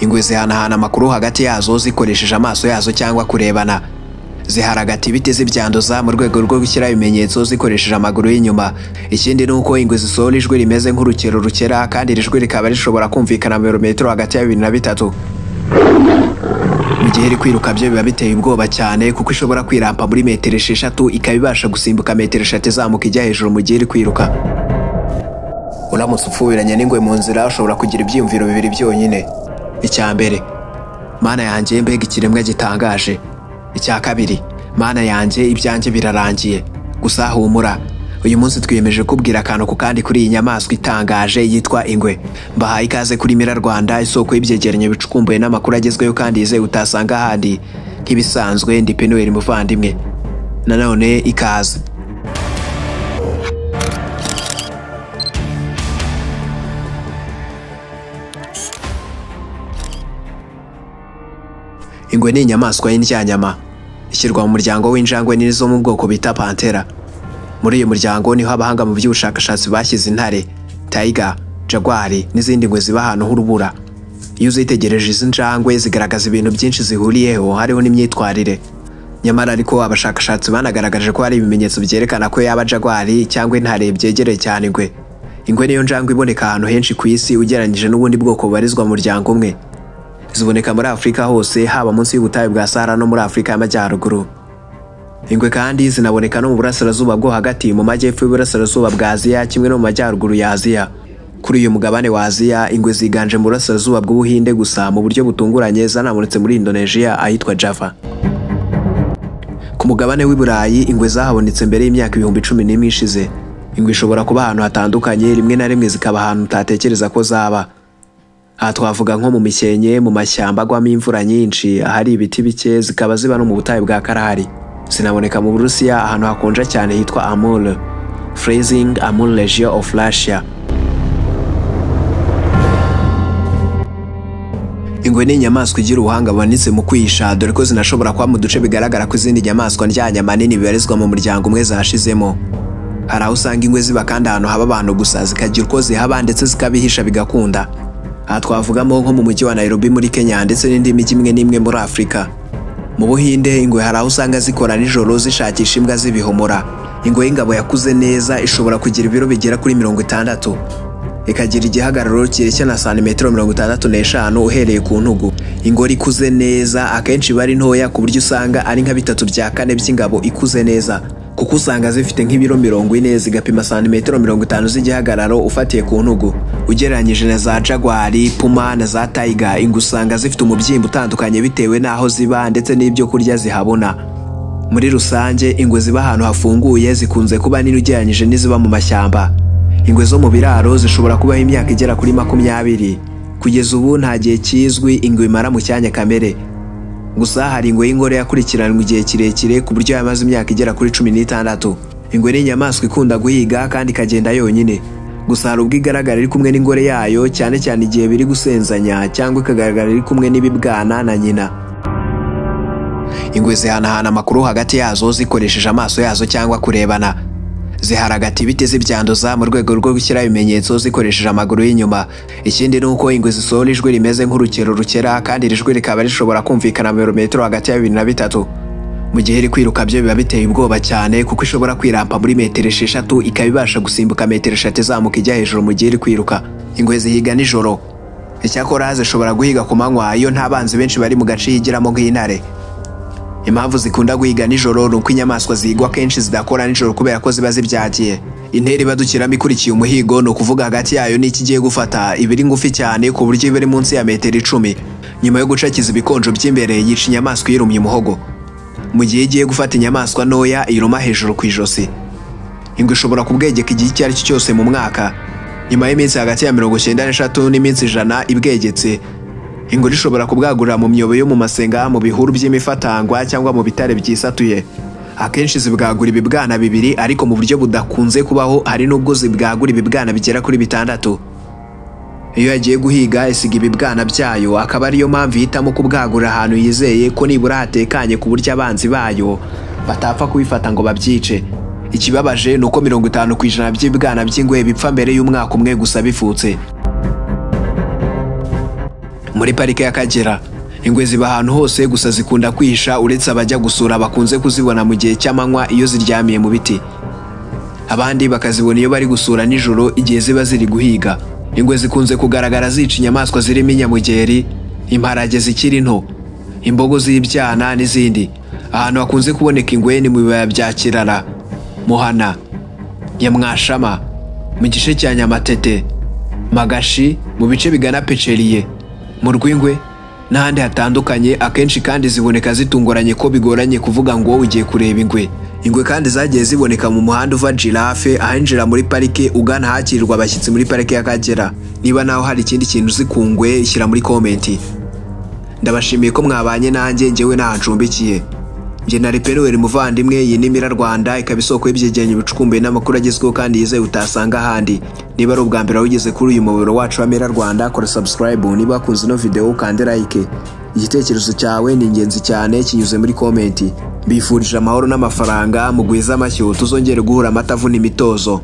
Ingwe zihanahana amakuru hagati yazo zikoresheje amaso yazo cyangwa kurebana. Ziharagata ibiti zibyanduza mu rwego rwo gushyira ibimenyetso zikoresheje amaguru y'inyuma. Ikindi ni uko ingwe zisohora ijwi rimeze nk'urukero rukera, kandi iri jwi rikaba rishobora kumvikana mu birometero hagati ya 2 na 3. Mu gihe iri kwiruka byo biba biteye ubwoba cyane, kuko ishobora kwirampa muri metero 6 ikaba ibasha gusimbuka metero 3 izamuka ijya hejuru mu gihe iri kwiruka. Uramutse upfubiranye n'ingwe mu nzira ushobora kugira ibyiyumviro bibiri byonyine. Icya mbere, Mana yanjye mbega ikiremwa gitangaje. Icya kabiri, Mana yanjye ibyanjye birarangiye. Gusa humura, uyu munsi twiyemeje kubwira akantu ku kandi kuri iyi nyamaswa itangaje yitwa ingwe. Mbahaye ikaze kuri Mira Rwanda, isoko y'ibyegeranyo bicukumbuye n'amakuru agezweho kandi yizewe utasanga ahandi. Nk'ibisanzwe ndi Penuel muvandimwe, nanone ikaze. Ingwe ni inyamaswa y'indyanyama ishyirwa mu muryango w'injangwe nini zo mu bwoko bita Panthera. Muri uyu muryango niho abahanga mu by'ubushakashatsi bashyize intare, tiger, jaguar n'izindi ngwe ziba ahantu h'urubura. Iyo uzitegereje izi njangwe zigaragaza ibintu byinshi zihuriyeho, hariho n'imyitwarire. Nyamara ariko abashakashatsi banagaragaje ko hari ibimenyetso byerekana ko yaba jaguar cyangwa intare byegereye cyane ingwe. Ingwe niyo njangwe iboneka ahantu henshi ku isi ugereranyije n'ubundi bwoko bubarizwa mu muryango umwe. Ziboneka muri Afurika hose, haba munsi y'ubutayu bwa Sahara no muri Afurika y'Amajyaruguru. Ingwe kandi zinaboneka no mu burasirazuba bwo hagati, mu majyepfo y'uburasirazuba bwa Aziya kimwe no mu majyaruguru ya Aziya. Kuri uyu mugabane wa Aziya, ingwe ziganje mu burasirazuba bw'Ubuhinde gusa mu buryo butunguranye zanabonetse muri Indonesia ahitwa Java. Ku mugabane w'i Burayi, ingwe zahabonetse mbere y'imyaka 11,000 ishize. Ingwe ishobora kuba ahantu hatandukanye, rimwe na rimwe zikaba ahantu utatekereza ko zaba. Aha twavuga nko mu mikenke, mu mashyamba agwamo imvura nyinshi, ahari ibiti bike, zikaba ziba no mu butayu bwa Kalahari. Zinaboneka mu Burusiya ahantu hakonja cyane hitwa Amur, Freezing Amur Region of Russia. Ingwe ni inyamaswa igira ubuhanga buhanitse mu kwihisha, dore ko zinashobora kuba mu duce bigaragara ko izindi nyamaswa ndyanyama nini bibarizwa mu muryango umwe zashizemo. Hari aho usanga ingwe ziba kandi ahantu haba abantu gusa, zikagira uko zihaba ndetse zikabihisha bigakunda. Aha twavugamo nko mu mujyi wa Nairobi muri Kenya ndetse n'indi mijyi imwe n'imwe muri Afurika. Mu Buhinde, ingwe hari aho usanga zikora nijoro zishakisha imbwa zibihomora. Ingwe y'ingabo yakuze neza ishobora kugira ibiro bigera kuri 60, ikagira igihagararo kireshya na santimetero 65 uhereye ku ntugu. Ingore ikuze neza akenshi iba ari ntoya ku buryo usanga ari nka 3 bya 4 by'ingabo ikuze neza, kuko usanga zifite nk'ibiro 40 zigapima santimetero 50 z'igihagararo ufatiye ku ntugu. Ugereranyije na za jaguar, puma na za tiger, ingwe usanga zifite umubyimba utandukanye bitewe n'aho ziba ndetse n'ibyo kurya zihabona. Muri rusange, ingwe ziba ahantu hafunguye zikunze kuba nini ugereranyije n'iziba mu mashyamba. Ingwe zo mu biraro zishobora kubaho imyaka igera kuri 20. Kugeza ubu nta gihe kizwi ingwe imara mu cyanya kamere. Gusa hari ingwe y'ingore yakurikiranwe igihe kirekire ku buryo yamaze imyaka igera kuri 16. Ingwe ni inyamaswa ikunda guhiga kandi ikagenda yonyine. Gusa hari ubwo igaragara iri kumwe n'ingore yayo, cyane cyane igihe biri gusenzanya, cyangwa ikagaragara iri kumwe n'ibibwana na nyina. Ingwe zihanahana amakuru hagati yazo zikoresheje amaso yazo cyangwa kurebana. Ziharagata ibiti zibyanduza mu rwego rwo gushyira ibimenyetso zikoresheje amaguru y'inyuma. Ikindi ni uko ingwe zisohora ijwi rimeze nk'urukero rukera, kandi iri jwi rikaba rishobora kumvikana mu birometero hagati ya 2 na 3. Mu gihe iri kwiruka byo biba biteye ubwoba cyane, kuko ishobora kwirampa muri metero 6 ikaba ibasha gusimbuka metero 3 izamuka ijya hejuru mu gihe iri kwiruka. Ingwe zihiga nijoro. Icyakora zishobora guhiga ku manywa iyo nta banzi benshi bari mu gace higiramo nk'intare. Impamvu zikunda guhiga nijoro ni uko inyamaswa zihigwa kenshi zidakora nijoro kubera ko ziba zibyagiye. Intera ibadukiramo ikurikiye umuhigo, ni ukuvuga hagati yayo n'iki igiye gufata, iba iri ngufi cyane ku buryo iba iri munsi ya metero 10. Nyuma yo gucakiza ibikonjo by'imbere, yica inyamaswa yirumye umuhogo. Mu gihe igiye gufata inyamaswa ntoya, iruma hejuru ku ijosi. Ingwe ishobora kubwegeka igihe icyo ari cyo cyose mu mwaka. Nyuma y'iminsi hagati ya 93 n'iminsi 100 ibwegetse, ingwe ishobora kubwagurira mu myobo yo mu masenga, mu bihuru by'imifatangwa cyangwa mu bitare byisatuye. Akenshi zibwagura ibibwana 2, ariko mu buryo budakunze kubaho hari n'ubwo zibwagura ibibwana bigera kuri 6. Iyo yagiye guhiga isiga ibibwana byayo, akaba ariyo mpamvu ihitamo kubwagura ahantu yizeye ko nibura hatekanye ku buryo abanzi bayo batapfa kubifata ngo babyice. Ikibabaje ni uko 50% by'ibibwana by'ingwe bipfa mbere y'umwaka umwe gusa bivutse. Muri parike y'Akagera ingwe ziba ahantu hose, gusa zikunda kwihisha, uretse abajya gusura bakunze kuzibona mu gihe cy'amanywa iyo ziryamiye mu biti, abandi bakazibona iyo bari gusura nijoro igihe ziba ziri guhiga. Ingwe zikunze kugaragara zica inyamaswa zirimo inyamugeri, imparage zikiri nto, imbogo z'ibyana n'izindi. Ahantu hakunze kuboneka ingwe ni mu bibaya bya Kirara, Muhana, Nyamwashama, mu gice cya Nyamatete, Magashi, mu bice bigana Peceriye, mu Rwingwe n'ahandi hatandukanye. Akenshi kandi ziboneka zitunguranye ko bigoranye kuvuga ngo ugiye kureba ingwe. Ingwe kandi zagiye ziboneka mu muhanda uva Giraffe ahinjira muri parike ugana ahakirirwa abashyitsi muri parike y'Akagera. Niba naho hari ikindi kintu uzi ku ngwe, shyira muri komenti. Ndabashimiye ko mwabanye nanjye, njyewe ntahancumbikiye. Njye na Reperuweri muvandimwe, iyi ni Mira Rwanda, ikaba isoko y'ibyegeranyo bicukumbuye n'amakuru agezweho kandi yizewe utasanga ahandi. Niba ari ubwa mbere wigeze kuri uyu muyoboro wacu wa Mira Rwanda, kora subscribe. Niba wakunze ino video ukande like. Igitekerezo cyawe ni ingenzi cyane, kinyuze muri komenti. Mbifurije amahoro n'amafaranga, mugwize amashyo, tuzongere guhura amata avuna imitozo.